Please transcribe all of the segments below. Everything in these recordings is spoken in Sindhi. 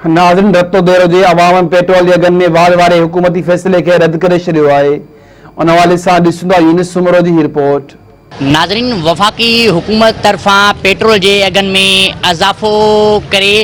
ناظرين رتوديرو جي عوام پيٽرول جي اگهن ۾ واڌ واري حڪومتي فيصلي کي رد ڪري ڇڏيو آهي ان حوالي سان ڏسندا يونس سومرو جي هي رپورٽ. ناظرين وفاقي حڪومت طرفان پيٽرول جي اگهن ۾ اضافو ڪري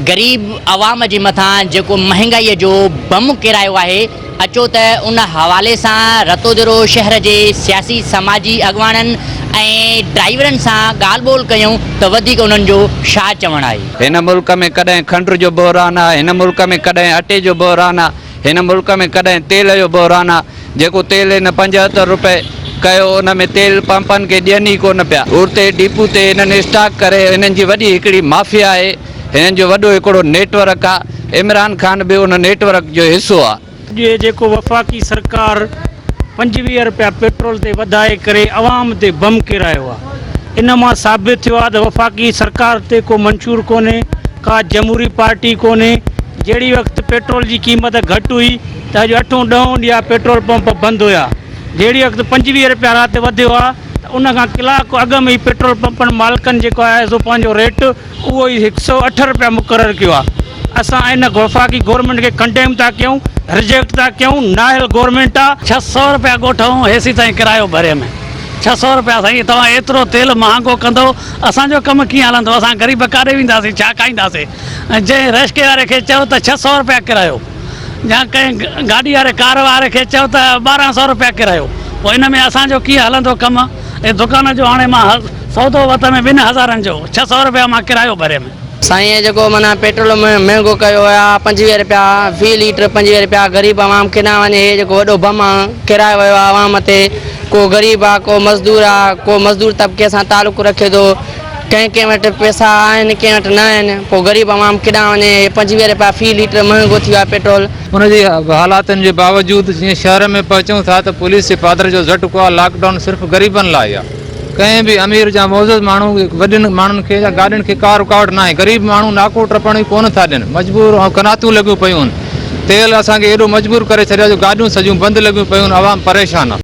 غريب عوام جي مٿان جيڪو مهنگائي جو بم ڪيرايو آهي اچو ته ان حوالي سان رتوديرو شهر جي سياسي سماجي اڳواڻن ۽ ڊرائيورن سان ڳالهه ٻولهه ڪيون ته وڌيڪ انهن جو ڇا چوڻ آهي. هن ملڪ ۾ ڪڏهن کنڊ جو بحران آ، هن ملڪ ۾ ڪڏهن اٽي جو بحران آ، هن ملڪ ۾ ڪڏهن تيل جو بحران آ، جيڪو تيل هن 75 روپيه ڪيو ان ۾ تيل پمپن کي ڏين ئي ڪونه پيا. اتي ڊپو تي هنن اسٽاڪ ڪري هنن جي وڏي هڪڙي مافيا آهي، هنن جو وڏو هڪڙو نيٽ ورڪ آ، عمران خان به ان نيٽ ورڪ جو حصو آ. اڄ هي جيڪو وفاقي سرڪار 25 رپيا پيٽرول تي وڌائي ڪري عوام تي بم ڪيرايو آ ان مان ثابت ٿيو آ ته وفاقي سرڪار تي ڪو منشور ڪونهي ڪا جمهوري پارٽي ڪونهي جهڙي وقت پيٽرول جي قيمت گهٽ هئي ته اڄ اٺون ڏهون ڏينهن آ پيٽرول پمپ بند هيا جهڙي وقت 25 رپيا رات وڌيو آ ته ان کان ڪلاڪ اڳ ۾ ئي پيٽرول پمپن مالڪن جيڪو آهي سو پنهنجو ريٽ اهو ئي هڪ سئو اٺ رپيا مقرر ڪيو آهي اسان ان وفاقي گورنمينٽ کي ڪنڊيم ٿا ڪيون رجيڪٽ ٿا ڪيون نااهل گورنمينٽ آ. 600 رپيا ڳوٺ هون هيسي تائين ڪرايو ڀري ۾ 600 رپيا سائين توهان ايترو تيل مهانگو ڪندو اسان جو ڪم ڪيئن هلندو اسان غريب ڪاڏي وينداسين ڇا کائينداسين ۽ جنهن رشڪي واري کي چئو ته 600 رپيا ڪرايو يا ڪنهن گاڏي واري ڪار واري کي چئو ته 1200 رپيا ڪرايو پوء ان ۾ اسان جو ڪيئن هلندو ڪم هي دڪان جو هاڻي مان سودو ورتم ٻن هزارن جو 600 رپيا مان ڪرايو ڀريم. سائين هي جيڪو معنيٰ پيٽرول مهنگو ڪيو ويو آ 25 رپيا في ليٽر 25 رپيا غريب عوام ڪيڏانهن وڃي هي جيڪو وڏو بم ڪيرايو ويو آ عوام تي ڪو غريب آ ڪو مزدور آ ڪو مزدور طبقي سان تعلق رکي ٿو ڪنهن ڪنهن وٽ پئسا آهن ڪنهن وٽ نه آهن پوء غريب عوام ڪيڏانهن وڃي هي 25 رپيا في ليٽر مهنگو ٿي ويو آ پيٽرول. ان جي حالاتن جي باوجود جيئن شهر ۾ پهچون ٿا ته پوليس جي پادر جو جهٽڪو آ لاڪ ڊائون صرف غريبن لاء آ ڪنهن به امير يا معزز ماڻهو وڏن ماڻهن کي يا گاڏين کي ڪا رڪاوٽ ناهي غريب ماڻهو ناڪو ٽپڻ ئي ڪونه ٿا ڏين مجبور ۽ قناتون لڳيون پيون آهن تيل اسان کي ايڏو مجبور ڪري ڇڏيو آ جو گاڏيون سڄيون بند لڳيون پيون آهن عوام پريشان آ.